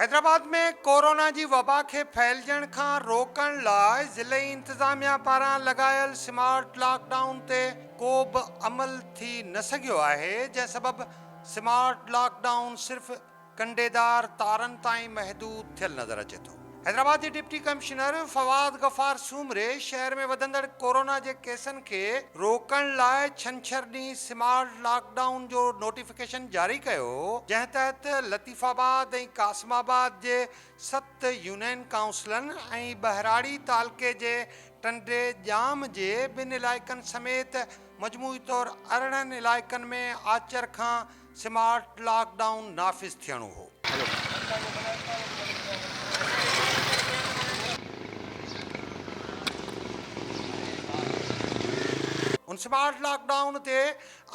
Hyderabad ۾ corona جي وبا کي ڦهلجڻ کان روڪڻ لاء ضلعي انتظاميا پاران لڳايل سمارٽ لاڪ ڊائون تي ڪو به عمل ٿي نه سگهيو آهي، جنهن سبب سمارٽ لاڪ ڊائون صرف ڪنڊيدار تارن تائين محدود ٿيل نظر اچي ٿو. حيدرآباد جي ڊپٽي ڪمشنر فواد غفار سومري شهر ۾ وڌندڙ ڪورونا جي ڪيسن کي روڪڻ لاء ڇنڇر ڏينهن سمارٽ لاڪ ڊائون جو نوٽيفڪيشن جاري ڪيو هو، جنهن تحت لطيف آباد ۽ قاسم آباد جي ست يونين ڪائونسلن ۽ ٻهراڙي تعلقي جي ٽنڊي ڄام جي ٻن علائقن سميت مجموعي طور 18 علائقن ۾ آچر کان سمارٽ لاڪ ڊائون نافذ ٿيڻو هو. ان سمارٽ لاڪ ڊائون تي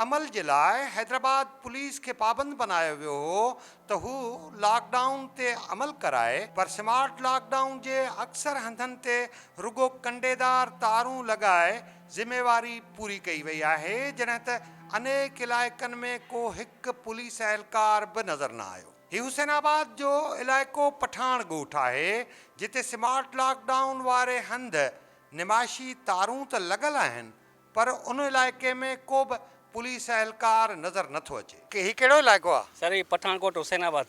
عمل جي لاء حيدرآباد پوليس کي پابند بنايو ويو هو ته هو لاڪ ڊائون تي عمل ڪرائي پر سمارٽ لاڪ ڊائون جي اڪثر هنڌن تي رڳو ڪنڊيدار تارون لڳائي ذميواري پوري ڪئي وئي آهي، جڏهن ته انيڪ علائقن ۾ ڪو هڪ پوليس اهلڪار به نظر نه آيو. هي حسين آباد جو علائقو پٺاڻ ڳوٺ آهي، جتي سمارٽ لاڪ ڊائون واري هنڌ نمائشي تارون ته لڳل آهن پر ان علائقي ۾ ڪو به پوليس اهلڪار نظر نه ٿو اچي. هي ڪهڙو علائقو آهي؟ سر هي پٺاڻ ڳوٺ حسين آباد.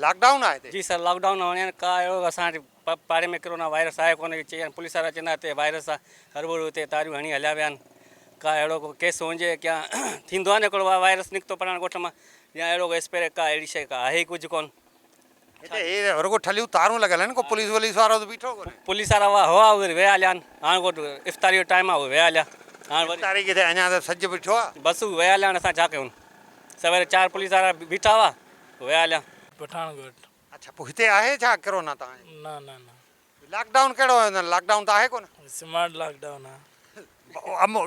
لاڪ ڊائون آهي هتي؟ جي سر لاڪ ڊائون آهي هاڻي ڪا اهڙو اسان وٽ پاڙي ۾ ڪرونا وائرس آهي ڪونه چي پوليس وارا چوندا هتي وائرس آهي هرڀرو هتي تاريون هڻي هليا ويا آهن ڪا اهڙو ڪو ڪيس هجي يا ٿيندو آهي نه هڪڙو وائرس نڪتو پراڻ ڳوٺ مان يا اهڙو ڪو اسپري ڪا اهڙي شيء ڪا آهي ئي ڪجهه ڪونه. هتي هي رڳو ٺلهيون تارون لڳل آهن ڪو پوليس وليس وارو ته بيٺو ڪونهي. پوليس وارا هئا اهي ويا هليا آهن هاڻ ڳوٺ افطاري جو ٽائيم آهي اهي ويا هليا هاڻ وري. افطاري ڪٿي اڃا ته سج بيٺو آهي. بس اهي ويا هليا هاڻ اسان ڇا ڪيون سويري چار پوليس وارا بيٺا هئا ويا هليا. پٺاڻ ڳوٺ. اڇا پوء هتي آهي ڇا ڪرونا توهان جي؟ نه نه نه. لاڪ ڊائون ڪهڙو هيو لاڪ ڊائون ته آهي ڪونه. سمارٽ لاڪ ڊائون آ.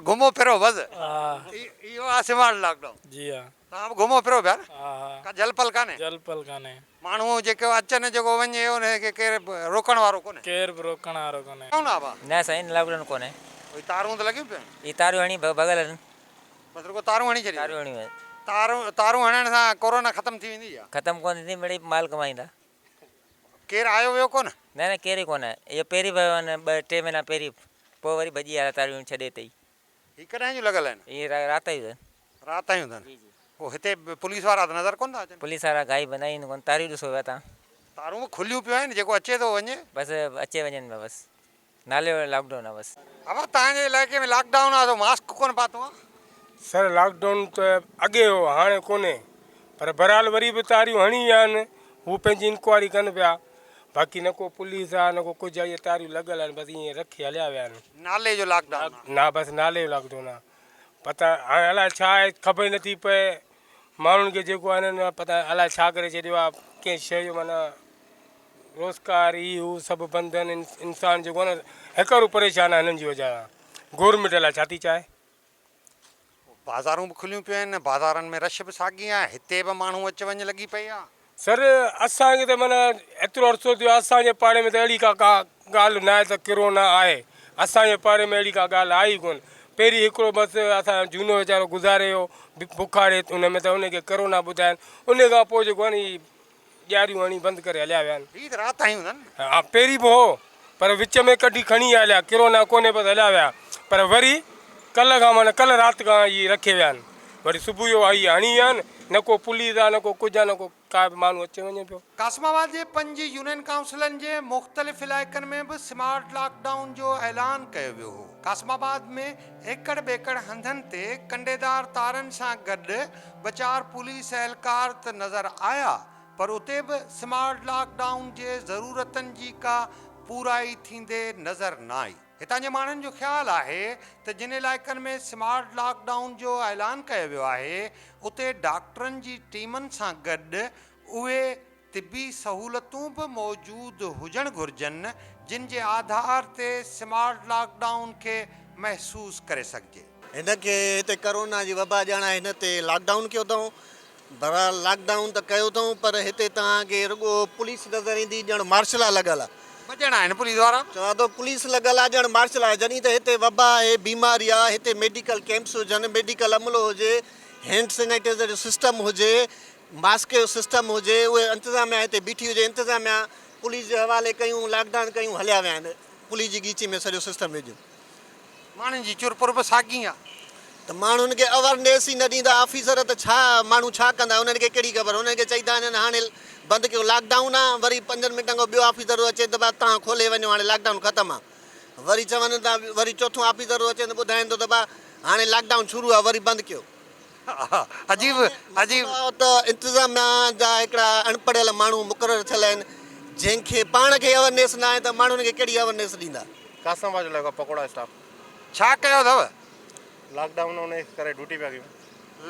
گهمو ڦرو بس. ها. اهو آ سمارٽ لاڪ ڊائون. جي ها. توهان به گهمو ڦرو پيا نه. ها ها. ڪا جهل پل ڪانهي. جهل پل ڪانهي. ماڻهو جيڪو اچن جيڪو وڃي ان کي ڪير روڪڻ وارو ڪونهي. ڪير به روڪڻ وارو ڪونهي. ڪونه آ ڀا. نه سائين لاڪ ڊائون ڪونهي. اهي تارون ته لڳيون پيون آهن. اهي تارون هڻي ڀڳل آهن. بس رڳو تارون هڻي ڇڏيون. تارون هڻيون آهن. تارون تارون هڻڻ سان ڪورونا ختم ٿي ويندي ڇا؟ ختم ڪونه ٿيندي مڙئي مال ڪمائيندا. ڪير آيو ويو ڪونه؟ نه نه ڪير ئي ڪونه. اهو پهرين ويو آهن ٻه ٽي مهينا پهرين پوء وري ڀڄي آيا تاريون ڇڏي اتي ئي. هي ڪڏهن جون لڳل آهن؟ هي رات جون اٿن. رات جون اٿن. جي جي. پوء هتي پوليس وارا ته نظر ڪونه ٿا اچن؟ پوليس وارا غائب آهن آيا ئي ڪونه تاريون ڏسو پيا تان. تارون به کليون پيون آهن جيڪو اچي ٿو وڃي. بس اچي وڃن پيا بس. نالي جو لاڪ ڊائون آ بس. ابا توهان جي علائقي ۾ لاڪ ڊائون آ سو ماسڪ ڪونه پاتو آ. سر لاڪ ڊائون ته اڳي هو هاڻي ڪونهي پر بهرحال وري به تاريون هڻي ويا آهن هو پنهنجي انڪوائري ڪن پيا باقي نه ڪو پوليس آ نه ڪو ڪجهه آ اهي تاريون لڳل آهن بس ائين رکي هليا ويا آهن. نالي جو لاڪ ڊائون آ. نه بس نالي جو لاڪ ڊائون آ پتا هاڻي الائي ڇا آهي خبر ئي نٿي پئي ماڻهن کي جيڪو آهي نه پتا الائي ڇا ڪري ڇڏيو آ ڪنهن شيء جو معنيٰ روزگار هي هو سڀ بند آهن انسان جيڪو آهي نه هيڪارو پريشان آهي هنن جي وجه سان گورنمينٽ الائي ڇا ٿي چاهي. بازارون به کليون پيون آهن بازارن ۾ رش به ساڳي آهي هتي به ماڻهو اچ وڃ لڳي پئي آهي. سر اسان کي ته معنيٰ ايترو عرصو ٿيو آهي اسان جي پاڙي ۾ ته اهڙي ڪا ڪا ڳالهه نه آهي ته ڪرونا آهي اسان جي پاڙي ۾ اهڙي ڪا ڳالهه آئي ئي ڪونه پهرين هڪڙو بس اسان جو جهونو ويچارو گذاري ويو بخاري ان ۾ ته ان کي ڪرونا ٻڌاين ان کان پوء جيڪو آهي نه هي ڄاريون هڻي بند ڪري هليا ويا آهن. هي ته رات آيون اٿن. ها پهرين به هو پر وچ ۾ ڪڍي کڻي هليا ڪرونا ڪونهي بس هليا ويا پر وري ڪلهه کان معنيٰ ڪلهه رات کان اهي رکي ويا آهن وري صبح جو اهي هڻي ويا آهن نه ڪو پوليس آهي نه ڪو ڪجهه آهي نه ڪو ڪا به ماڻهو اچي وڃي پيو. قاسم آباد جي پنج يونين ڪائونسلن جي مختلف علائقن ۾ به سمارٽ لاڪ ڊائون جو اعلان ڪيو ويو هو. قاسم آباد ۾ ايڪڙ ٻيڪڙ هنڌن تي ڪنڊيدار تارن سان گڏ ٻه چار پوليس اهلڪار ته نظر آيا پر اتي به سمارٽ لاڪ ڊائون جي ضرورتن جي ڪا پورائي ٿيندي نظر نه آئي. هتان جي ماڻهن جو خيال آهي ته جن علائقن ۾ سمارٽ لاڪ ڊائون جو اعلان ڪيو ويو آهي اتي ڊاڪٽرن جي ٽيمن سان گڏ اهي طبي سهولتون به موجود هجڻ گهرجن جن جي آڌار تي سمارٽ لاڪ ڊائون کي محسوس ڪري سگهجي. هن کي هتي ڪرونا جي وبا ڄاڻائي هن تي لاڪ ڊائون ڪيو اٿئون. بھرحال لاڪ ڊائون ته ڪيو اٿئون پر هتي توهان کي رڳو پوليس نظر ايندي ڄڻ مارشل لا لڳل آ. ٻه ڄڻا آهن پوليس وارا. چوان ٿو پوليس لڳل آ ڄڻ مارشل لا جڏهن ته هتي وبا آهي بيماري آ هتي ميڊيڪل ڪيمپس هجن ميڊيڪل عملو هجي هينڊ سينيٽائزر جو سسٽم هجي. ماسڪ جو سسٽم هجي اهي انتظاميا هتي بيٺي هجي انتظاميا پوليس جي حوالي ڪيون لاڪ ڊائون ڪيون هليا ويا آهن پوليس جي ڳيچي ۾ سڄو سسٽم وجهيون. ماڻهن جي چرپر به ساڳي آ. ته ماڻهن کي اويرنيس ئي نه ڏيندا آفيسر ته ڇا ماڻهو ڇا ڪندا انهن کي ڪهڙي خبر انهن کي چئي ٿا وڃن هاڻي بند ڪيو لاڪ ڊائون آ وري پنجن منٽن کان ٻيو آفيسر ٿو اچي ته ڀا توهان کولي وڃو هاڻي لاڪ ڊائون ختم آ وري چون ٿا وري چوٿون آفيسر ٿو اچي ته ٻڌائين ٿو ته ڀا هاڻي لاڪ ڊائون شروع آ وري بند ڪيو. عجيب عجيب. مسئلو ته انتظاميا جا هڪڙا اڻپڙهيل ماڻهو مقرر ٿيل آهن جنهن کي پاڻ کي اويرنيس نه آهي ته ماڻهن کي ڪهڙي اويرنيس ڏيندا. قاسم آباد جو علائقو آهي پڪوڙا اسٽاپ. ڇا ڪيو اٿو؟ لاڪ ڊائون ان ڪري ڊيوٽي پيا ڪيون.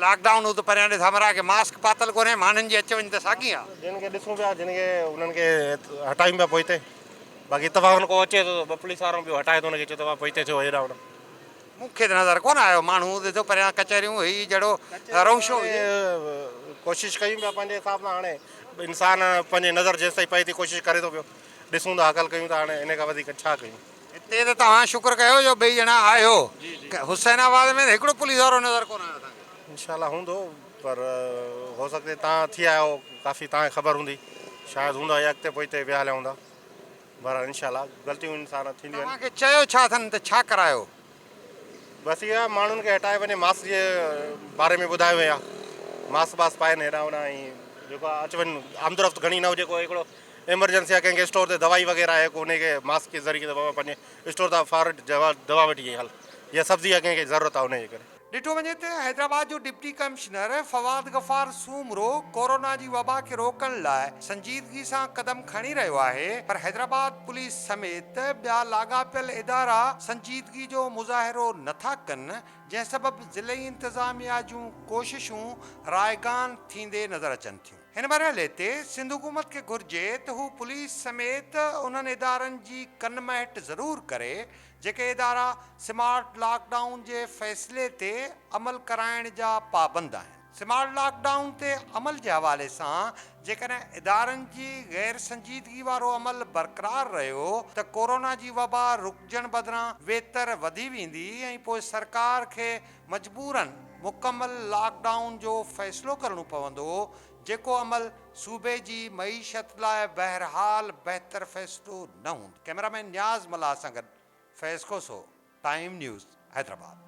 لاڪ ڊائون هو ته پريان ڏس همراهه کي ماسڪ پاتل ڪونهي ماڻهن جي اچ وڃ ته ساڳي آ. جن کي ڏسون پيا جن کي انهن کي هٽايون پيا پوئتي باقي اتفاقن ڪو اچي ٿو ته ٻه پوليس وارو ٻيو هٽائي ٿو ان کي چئي ٿو ڀاء پوئتي ٿيو هيڏانهن هوڏانهن. مون کي ته نظر ڪونه آيو ماڻهو ڏسو پريان ڪچهريون هئي جهڙو رونشو هجي. ڪوشش ڪيون پيا پنهنجي حساب سان هاڻي انسان پنهنجي نظر جيستائين پئي ٿي ڪوشش ڪري ٿو پيو ڏسون ٿا هڪل ڪيون ٿا هاڻي ان کان وڌيڪ ڇا ڪيون. هتي ته توهان شڪر ڪيو جو ٻئي ڄڻا آهيو حسين آباد ۾ ته هڪڙو پوليس وارو نظر ڪونه آيو اسان کي. انشاء الله هوندو پر هو سگهي توهان ٿي آيا آهيو ڪافي توهان کي خبر هوندي شايد هوندا يا اڳتي پوئتي ويا هليا هوندا. بهرحال انشاء الله غلطيون انسان ٿينديون آهن. توهان کي چيو ڇا اٿن ته ڇا ڪرايو؟ بس اها ماڻهن کي هٽائي وڃي ماسڪ جي باري ۾ ٻڌايو ويو آهي ماسڪ باس پائن هيڏانهن هوڏانهن ۽ جيڪو آهي اچ وڃ آمد رفت گهڻي نه هجي ڪو هڪڙو ايمرجنسي آهي ڪنهن کي اسٽور تي دوائي وغيره آهي ڪو انهي کي ماسڪ جي ذريعي بابا پنهنجي اسٽور تان فارورڊ دوا وٺي هل يا سبزي آهي ڪنهن کي ضرورت آهي انهي جي ڪري. ڏٺو وڃي ته حيدرآباد جو deputy commissioner Fawad Ghaffar Soomro corona جي وبا کي روڪڻ لاء سنجيدگي سان قدم کڻي رهيو آهي پر حيدرآباد پوليس سميت ٻيا لاڳاپيل ادارا سنجيدگي جو مظاهرو نٿا ڪن جنهن سبب ضلعي انتظاميا جون ڪوششون رائيگان ٿيندي نظر اچن ٿيون. هن مرحلي تي سنڌ حڪومت کي گهرجي ته هو پوليس سميت انهن ادارن جي ڪن مهٽ ضرور ڪري جيڪي ادارا سمارٽ لاڪ ڊائون جي فيصلي تي عمل ڪرائڻ جا پابند آهن. سمارٽ لاڪ ڊائون تي عمل جي حوالي سان جيڪڏهن ادارن جي غير سنجيدگي وارو عمل برقرار رهيو ته ڪورونا جي وبا رڪجڻ بدران ويتر وڌي ويندي ۽ پوء سرڪار کي مجبورن مڪمل لاڪ ڊائون جو فيصلو ڪرڻو پوندو جيڪو عمل صوبي جي معيشت لاء بهرحال بهتر فيصلو نه هوندو. ڪئميرا مين نياز ملاح سان گڏ فيض کوسو، ٽائيم نيوز، حيدرآباد.